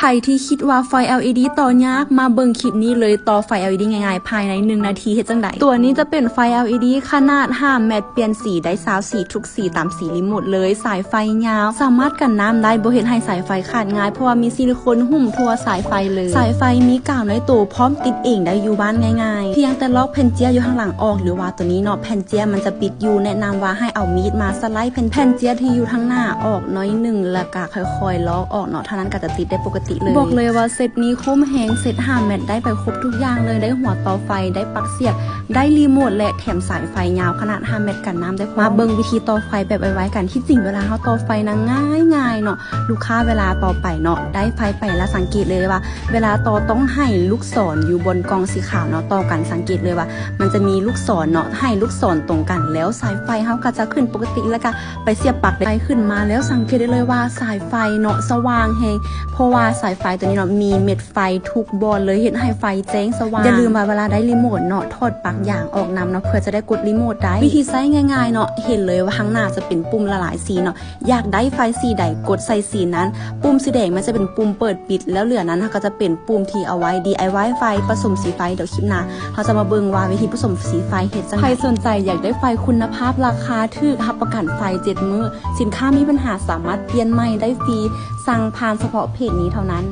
ໃຜທີ່ຄິດວ່າໄຟ ແອລອີດີ ຕໍ່ຍາກ ມາເບິ່ງຄລິບນີ້ເລີຍ ຕໍ່ໄຟ ແອລອີດີ ງ່າຍໆ ພາຍໃນໜຶ່ງນາທີເຮັດຈັ່ງໃດ. ຕົວນີ້ຈະເປັນໄຟ ແອລອີດີ ຂະໜາດຫ້າແມັດ ປ່ຽນສີໄດ້ຊາວສີ ທຸກສີຕາມສີຣີໂມດເລີຍ. ສາຍໄຟຍາວ ສາມາດກັນນ້ຳໄດ້ ບໍ່ເຮັດໃຫ້ສາຍໄຟຂາດງ່າຍ ເພາະວ່າມີຊິລິໂຄນຫຸ້ມທົ່ວສາຍໄຟເລີຍ. ສາຍໄຟມີກາວໃນໂຕ ພ້ອມຕິດເອງໄດ້ຢູ່ບ້ານງ່າຍໆ. ພຽງແຕ່ລອກແຜ່ນເຈ້ຍຢູ່ທາງຫຼັງອອກ ຫຼືວ່າຕົວນີ້ເນາະ ແຜ່ນເຈ້ຍມັນຈະປິດຢູ່. ແນະນຳວ່າໃຫ້ເອົາມີດມາສະໄລແຜ່ນ ແຜ່ນເຈ້ຍທີ່ຢູ່ທາງໜ້າອອກໜ້ອຍໜຶ່ງ ແລ້ວກະຄ່ອຍໆລອກອອກເນາະ ເທົ່ານັ້ນກໍຈະຕິດໄດ້ປົກກະຕິເລີຍ. ບອກເລີຍວ່າເຊັດນີ້ຄຸ້ມແຮງ ເຊັດຫ້າແມັດ ໄດ້ໄປຄົບທຸກຢ່າງເລີຍ ໄດ້ຫົວຕໍ່ໄຟ ໄດ້ປັກສຽບ ໄດ້ຣີໂມດ ແລະ ແຖມສາຍໄຟຍາວຂະໜາດຫ້າແມັດ ກັນນ້ຳໄດ້. ມາເບິ່ງວິທີຕໍ່ໄຟແບບໄວໆກັນ. ທີ່ຈິງເວລາເຮົາຕໍ່ໄຟນະ ງ່າຍໆເນາະ ລູກຄ້າເວລາຕໍ່ໄປເນາະ ໄດ້ໄຟໄປແລ້ວ ສັງເກດເລີຍວ່າ ເວລາຕໍ່ຕ້ອງໃຫ້ລູກສອນຢູ່ບົນກ່ອງສີຂາວເນາະ ຕໍ່ກັນ ສັງເກດເລີຍວ່າມັນຈະມີລູກສອນເນາະ ໃຫ້ລູກສອນຕົງກັນ ແລ້ວສາຍໄຟເຮົາກໍຈະຂຶ້ນປົກກະຕິ ແລ້ວກໍໄປສຽບປັກໄດ້. ໄຟຂຶ້ນມາແລ້ວ ສັງເກດໄດ້ເລີຍວ່າສາຍໄຟເນາະ ສະຫວ່າງແຮງ ເພາະວ່າສາຍໄຟຕົວນີ້ເນາະ ມີເມັດໄຟທຸກບ່ອນເລີຍ ເຮັດໃຫ້ໄຟແຈ້ງສະຫວ່າງ. ຢ່າລືມວ່າເວລາໄດ້ຣີໂມດເນາະ ຖອດປັກຢາງອອກນຳເນາະ ເພື່ອຈະໄດ້ກົດຣີໂມດໄດ້. ວິທີໃຊ້ງ່າຍໆເນາະ ເຫັນເລີຍວ່າທາງໜ້າຈະເປັນປຸ່ມຫຼາຍໆສີເນາະ ຢາກໄດ້ໄຟສີໃດ ກົດໃສ່ສີນັ້ນ. ປຸ່ມສີແດງມັນຈະເປັນປຸ່ມເປີດປິດ ແລ້ວເຫຼືອນັ້ນເຮົາກໍຈະເປັນປຸ່ມທີ່ເອົາໄວ້ດີໄອວາຍໄຟ ປະສົມສີໄຟ. ດຽວຄລິບໜ້າເຮົາຈະມາເບິ່ງວ່າວິທີປະສົມສີໄຟເຮັດຈັ່ງໃດ. ໃຜສົນໃຈຢາກໄດ້ໄຟຄຸນນະພາບ ລາຄາຖືກ ຮັບປະກັນໄຟເຈັດມື້ ສິນຄ້າມີບັນຫາສາມາດປ່ຽນໃໝ່ໄດ້ຟຣີ ສັ່ງຜ່ານສະເພາະເພຈນີ້ເທົ່ານັ້ນ.